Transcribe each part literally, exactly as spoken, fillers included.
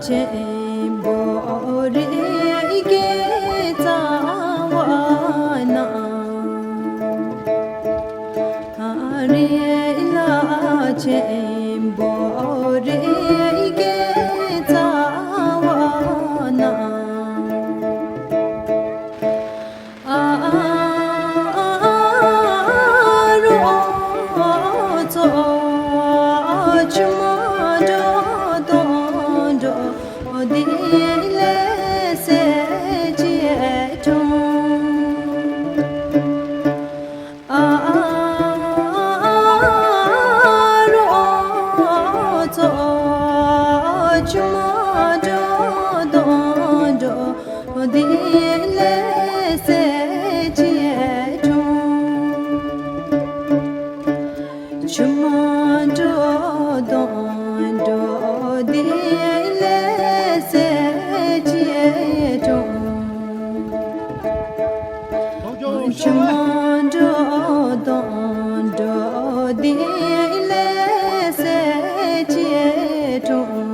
ཆེན་པོ་རིགས་བརྒྱའི་རྩ་བ་ན། རིགས་ལྷ་ཆེན་པོ་རིགས་བརྒྱའི་རྩ་བ་ན། ཨ་རོ་ཚོགས་ཆུ་མ་འགྲོ་དོན་འགྲོ་འདི་ལས་སྲས་བཅས་འཁྲུངས། ཨ་རོ་ཚོགས་ཆུ་མ་འགྲོ་དོན་འགྲོ་འདི་ལས་སྲས་བཅས་འཁྲུངས། ཆུ་མ་འགྲོ་དོན་འགྲོ་འདི་ལས་སྲས་བཅས་འཁྲུངས། ཆུ་མ་འགྲོ་དོན་འགྲོ་འདི་ལས་སྲས་བཅས་འཁྲུངས།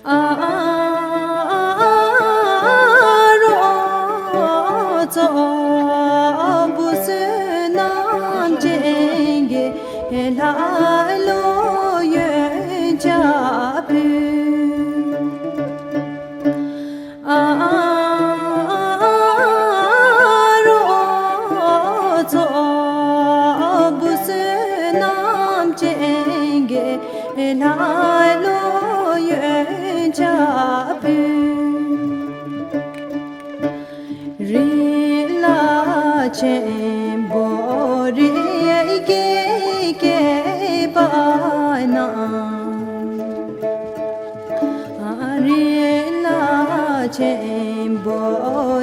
ཨ་རོ་ཚོགས་བུ་བསོད་ནམས་ཅན་གྱི་ལྷ་ལུ་ཡོན་ཆབ་ཕུལ། ཨ་རོ་ཚོགས་བུ་བསོད་ནམས་ཅན་གྱི་ལྷ་ལུ་ཡོན་ཆབ་ཕུལ། རིགས་ལྷ་ཆེན་པོ་རིགས་བརྒྱའི་སྐྱེས་པ་རྣམས། རིགས་ལྷ་ཆེན་པོ་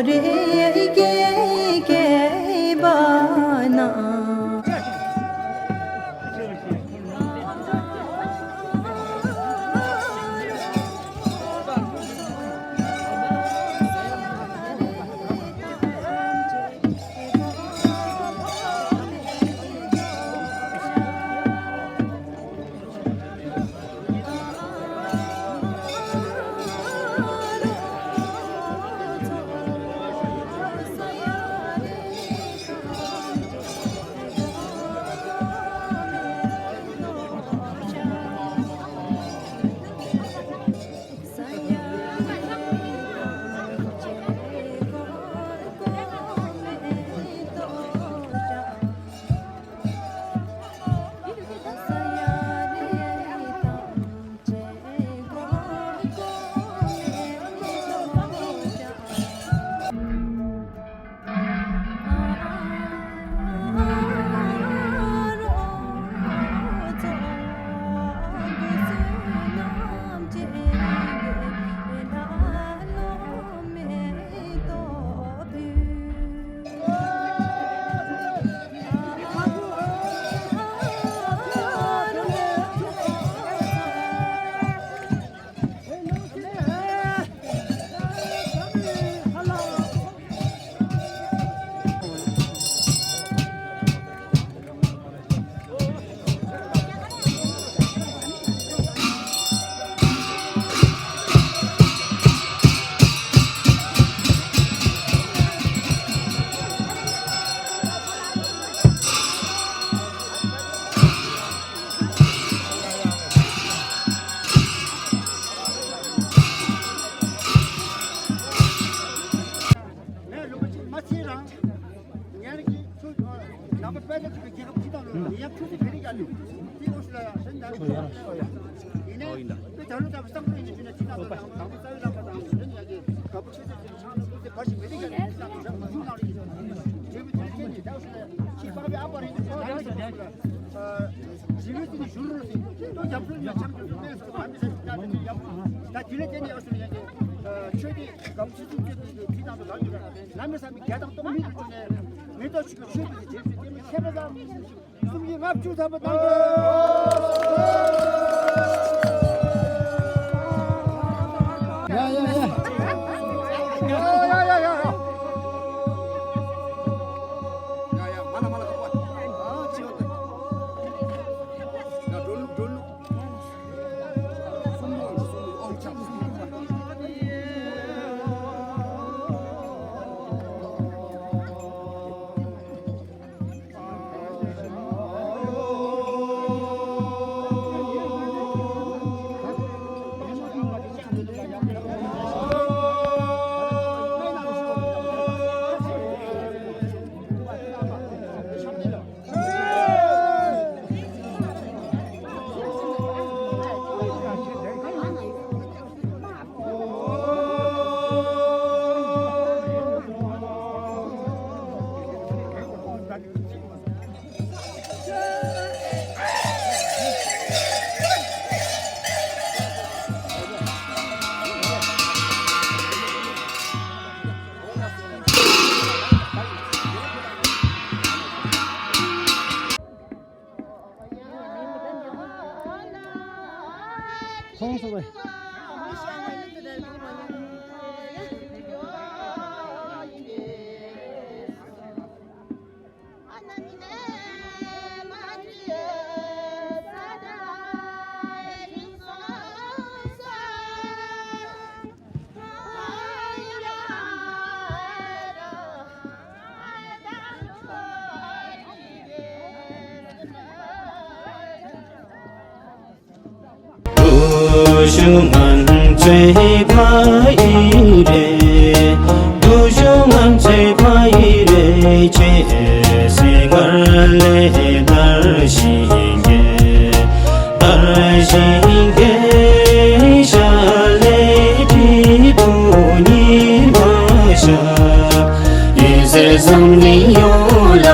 རིགས་བརྒྱའི་སྐྱེས་པ་རྣམས། ངས་རིན་པོ་ཆེ་མ་ཚད་རང་ངས་རང་གི་ཚུར་ནང་པ་དཔལ་ལྡན་ཚུ་གི་རྒྱལ་ཁབ་སྤྱི་དང་ལུ་ཡང་ཕྱུག་སུ་འཕེལ་རྒྱས་ལུ་དེ་ལོ་སུ་ལ་ཡང་སེམས་དང་ཡིན་ནས་དཔེ་ད་ལུ་ད་བསམ་བློ་ཡིན་ནས་ཅི་ན་ཅི་ན་དང་དང་པོ་རྩ་བའི་རང་པ་དང་ཡིན་ནས་ཡང་གི་དགའ་པོ་ཆེ་ཆེ་ཆེ་ཆང་ལ་ཀུན་དེ་བ་ཞིག་འཕེལ་རྒྱས་ལུ་སུ་ལ་དང་ཞབས་མ་ཐུག་ནང་ལུ་ཡིན་ནས་དེ་བས་དེ་ལས་ཅི་ནས་ད་སུ་ལ་ཡང་ཁྱི་པགས་པའི་ཨ་པ་རེད་ནས་ཅི་ན་ཡང་སུ་ལ་ཨ་ཇི་ལུ་དེ་ནི་ཞུ་རུ་རུ་སི་ཏོ་རྒྱབ་ལུ་ཡང་ཆང་གི་ལུ་མེད་སོ་ད་མི་ས་ཅི་ན་དེ་ཡང་ད་དེ་ལས་དེ་ནས་ཡང་སུ་ལ་ཡང་གི་ཨ་ཆོས་དེ་དགའ་པོ་ཆེ་ཆེ་ཆེ་དེ་དེ་དེ་དང་དུ་ལ་ཡོད་ལ་མི་ས་མི་རྒྱ་དང་སྟོང་མི་དུ་ཆུ་ནས་མི་ཏོ་ཆུ་གི་ཆོས་དེ་དེ་དེ་མི་ཁྱད་པར་དང་སུམ་གྱི་ལྔ་བཅུ་ཐམ་པ་བཏང་གི། ཡ་ཡ་ཡ། ཡ་ཡ་ཡ་ཡ། ཡ་ཡ་མ་ལ་མ་ལ་ཁ་པ། ཨ་ཅི་བ་ད། ཡ་འགྲོ་ལུགས་འགྲོ་ལུགས། བུ་ཆུང་ང་ཚེ་ཕ་ཡི་རེ། བུ་ཆུང་ང་ཚེ་ཕ་ཡི་རེ། ཁྱེད་སེང་གར་ལས་དར་ཞིང་རྒྱས། དར་ཞིང་རྒྱས། ཤར་ལས་དྲིལ་བུ་ཉི་མ་ཤར། འོད་ཟེར་འཛམ་གླིང་ཡོངས་ལ་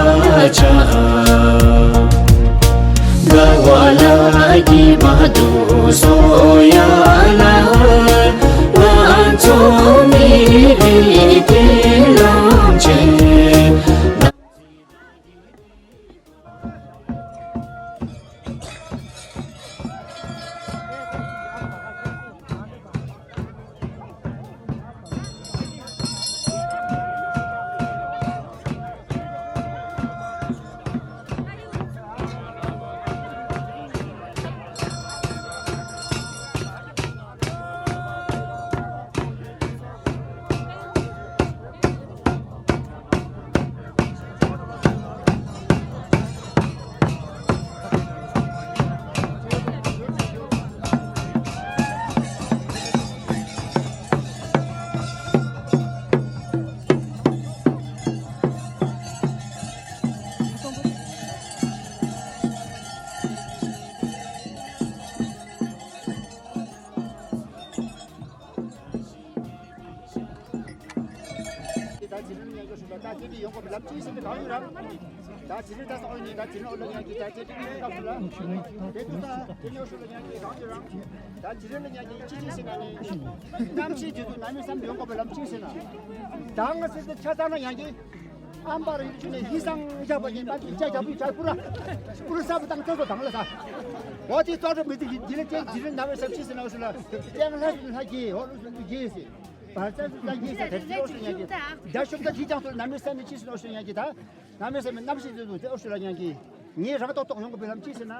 ཁྱབ། དགའ་བ་ལ་སྐྱིད་པ་དུ་སོང་ཡ་ལ། ང་ཚོ་མི་རིགས་མཐུན་ལམ་ཆེད། ད་དེ་རིང་ཡོང་དགོས་པའི་ལམ་ཅིག་ཟེར་ནི་གང་ཡོད་རང་། ད་དེ་རིང་ད་སོང་ཡོད་ནི་ད་དེ་རིང་འོ་ལ་ཉག་གི་ད་དེ་རིང་སྐབས་སུ་ལ། དེ་དུས་ད་དེ་རིང་འོ་ཤུ་ལ་ཉག་གི་གང་ཡོད་རང་། ད་དེ་རིང་ལ་ཉག་གི་ཅི་ཅི་ཟེར་ན་ནི། གནམ་གཤིས་དེ་དུས་གནམ་མེད་ས་མེད་ཡོང་དགོས་པའི་ལམ་ཅིག་ཟེར་ན། ད་ང་ཟེར་དེ་ཆ་ཚང་ན་ཉག་གི། ཨམ་བར་ཡུལ་ཆུ་ནས་ཧི་སང་ཡ་བ་ཉེ་མ་ཅི་ཅ་ཅ་བུ་ཅ་པུ་ར། པུ་ར་ས་བུ་དང་ཚ་ཚོ་དང་ལ་ས། འོ་དེ་ཙོ་ཙོ་མི་དེ་དེ་ལ་ཅན་དེ་རིང་གནམ་མེད་ས་མེད་ཅི་ཟེར་ན་འོ་ཤུ་ལ། ཏེང་ལྷ་ལྷ་གི་འོ་ལུ་སུ་གི་ཟེར། བར་ས་སུ་ལྷ་གི་ཟེར་དེ་འོ་ཤུ་ཉག་གི། ད་ཤུབ་ད་དེ་ཅང་ཚོ་གནམ་མེད་ས་མེད་ཅི་ཟེར་ན་འོ་ཤུ་ཉག་གི་ད། གནམ་མེད་ས་མེད་གནམ་གཤིས་དེ་ཚོ་དེ་འོ་ཤུ་ལ་ཉག་གི། ངེད་རང་ཏོག་ཏོག་ཡོང་གི་བའི་ལམ་ཅི་ཟེར་ན།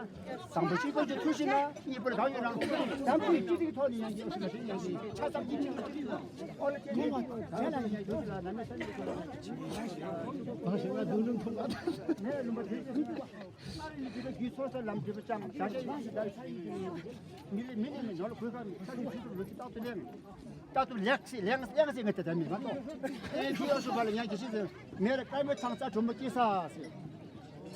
དང་པོ་གཅིག་པོ་ཅིག་ཐུགས་ཤིང་ན་གཉིས་པོ་ལ་གང་ཡོད་རང་། དང་པོ་གཅིག་གཅིག་ཐོག་ནས་ཡང་གི་ཨོ་ཤུ་ལ་ཡང་གི་ཆ་ཚང་གཅིག་གཅིག་གཅིག་ཨོ་ལ་ཅན་ནི་གང་ལ་ཡང་གི་ཨོ་ཤུ་ལ་གནམ་མེད་ས་མེད་ཀྱི་ཨོ་ཤུ་ལ་ནས་ལུང་པ་དེ་ཚོ་ཚུགས་པ་ཨ་རི་ནི་དེ་ཚོ་རྒྱུ་ཚོགས་ས་ལམ་དེ་ཚོ་ཅང་ད་ཆ་ཡིན་ཞིག་ད་ས་ཡིན་གི་མི་ལི་མི་ནི་མི་ནོར་ལ་གོས་ཁ་མི་ས་ཡིན་ཞིག་ལོ་ཅི་རྟག་ཏུ་ལེན། རྟག་ཏུ་ལེགས་སི་ལེགས་ལེགས་སི་ངེས་ཏེ་ད་མི་མ་གཏོགས། ཨེ་དེ་ཨོ་ཤུ་བ་ལ་ཡང་གི་ཤི་ཟེར། མེ་ར་དཀར་མོ་ཚང་ས་གྲོ་མོ་སྐྱེས་ས་ཟེར།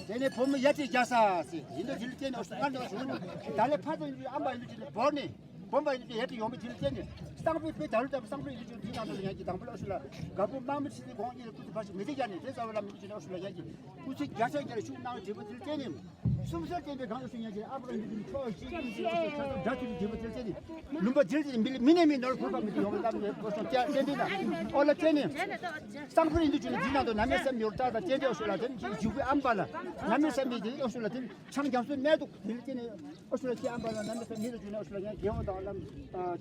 དེ་ནས་བུ་མོ་ཡ་ཏི་རྒྱ་ས་ཟེར། ཡིན་དུ་དེ་ལ་བརྟེན་ནས་ཨོ་ཤུ་ང་ནི་ཨོ་ཤུ་ད་ལས་ཕ་ཚོ་ཨམ་བ་ཡིན་དུ་དེ་ལས་བོར་ནས་བོམ་བ་ཡིན་དུ་ཡ་ཏི་ཡོང་མི་དེ་ལ་བརྟེན་ནས་སང་ཕོད་དཔེ་ད་ལུ་ད་སང་ཕོད་ཡིན་དུ་དེ་ནང་དུ་ཡང་གི་དང་པོ་ལ་ཨོ་ཤུ་ལ་དགའ་པོ་དམག་མི་ཚེ་གོང་གཉིས་ལ་སྐུ་ཚེ་བར་ཞིག་མི་ཚེ་རྒྱ་ནས་དེ་ཚ་བ་ལ་མི་དུ་ཨོ་ཤུ་ལ་ཡང་གི་སྐུ་ཚེ་རྒྱ་ཆ་རྒྱ་ལ་ཤུགས་གནང་བའི་འབྲས་བུ་དེ་ལ་བརྟེན་ནས། སུམ་སོར་བསྟན་པའི་གང་ཞུ་ཡང་གི་ཨ་པ་ར་འདི་འདི་ཁྲོ་ཞིག་ཡིན་ཞིག་ཆ་ཚང་དགྲ་ཐུལ་གྱི་འབྲས་བུ་དེ་ལ་བརྟེན་ནས་ལུང་པ་འདི་ལ་བརྟེན་ནས་མི་ལ་མི་ནས་མི་ནོར་ཕུར་པ་མི་དེ་ཡོང་གི་ལམ་ནས་ཕོ་སོང་སྐྱ་བསྟན་འདི་ན་ཨོ་ལ་བརྟེན་ནས་སང་ཕོད་ཡིན་དུ་བྱུང་ནས་འདི་ནང་དུ་གནམ་མེད་ས་མེད་ཡོར་ཏག་ཏག་བསྟན་འདི་ཨོ་ཤུ་ལ་དེ་ནས་བཞུགས་པའི་ཨམ་པ་ལ་གནམ་མེད་ས་མེད་དེ་ཨོ་ཤུ་ལ་དེ་ཆང་རྒྱབ་སུ་མེད་འདུག་དེ་ལ་བརྟེན་ནས་ཨོ་ཤུ་ལ་ཁྱེད་ཨམ་པ་ལ་གནམ་མེད་ས་མེད་དུ་བྱུང་ནས་ཨོ་ཤུ་ལ་ཡང་རྒྱལ་བ་དང་ལམ་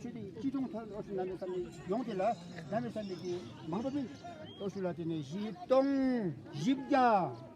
ཆོས་དེ་སྐྱིད་གྲོང་ཐོན་ཨོ་ཤུ་གནམ་མེད་ས་མེད་ཡོང་དེ་ལ་གནམ་མེད་ས་མེད་ཀྱི་མང་པོ་མི་ཨོ་ཤུ་ལ་དེ་ནས་བཞི་སྟོང་བཞི་བརྒྱ།